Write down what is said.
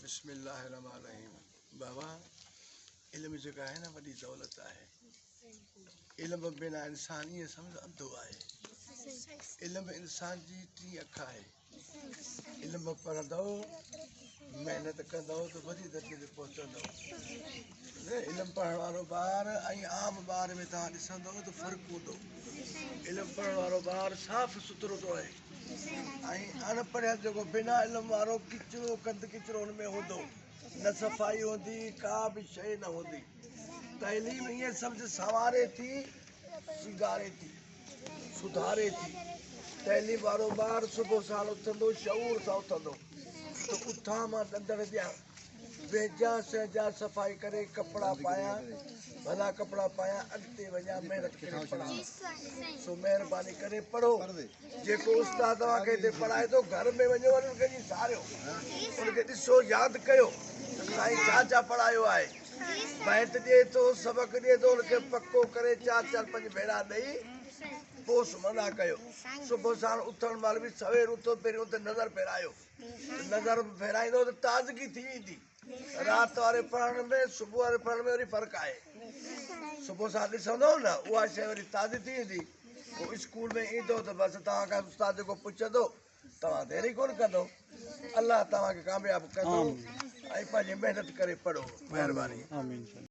بسم الله الرحمن الرحيم بابا علم جيڪا آهي نه وڏي دولت آهي علم بنا انسان ائين سمجھ انڌو آهي علم انسان جي ٽين اک آهي علم پڙهندو محنت ڪندو ته وڏي درجي تي پهچندو علم پڙهڻ وارو ٻار ۽ عام ٻار ۾ توهان ڏسندو ته فرق هوندو علم پڙهڻ وارو ٻار صاف سٿرو ٿو رهي ۽ اڻ پڙهيل جيڪو بنا علم وارو ڪچرو گند ڪچرو ان ۾ هوندو نه صفائي هوندي ڪا به شيء نه هوندي تعليم ائين سمجھ سنواري ٿي سينگاري ٿي سڌاري ٿي تعليم وارو ٻار صبح ساڻ اٿندو شعور سان اٿندو ته اٿان مان ڏندڻ ڏيان ويجها سهجا صفائي ڪري ڪپڙا پايان ڀلا ڪپڙا پايان اڳتي وڃان محنت ڪري پڙهان سو مهرباني ڪري پڙهو جيڪو استاد توهان کي هتي پڙهائي ٿو گهر ۾ وڃو وري ان کي وڃي ساريو ان کي ڏسو ياد ڪيو ته سائين ڇا ڇا پڙهايو آهي بيت ڏئي ٿو سبق ڏئي ٿو ان کي پڪو ڪري چار چار پنج ڀيرا ڏئي پوء سمهندا ڪيو صبح ساڻ اٿڻ مهل به سوير اٿو پهريون اتي نظر ڦيرايو نظر ڦيرائيندو ته تازگي ٿي ويندي. رات واري پڙهڻ ۾ صبح واري پڙهڻ ۾ وري فرق آهي. صبح سان ڏسندو نه اها شيء وري تازي ٿي ويندي. پوء اسڪول ۾ ايندو ته بس توهان کان استاد جيڪو پڇندو توهان دير ئي ڪونه ڪندو. الله توهان کي ڪامياب ڪندو ۽ پنهنجي محنت ڪري پڙهو. مهرباني.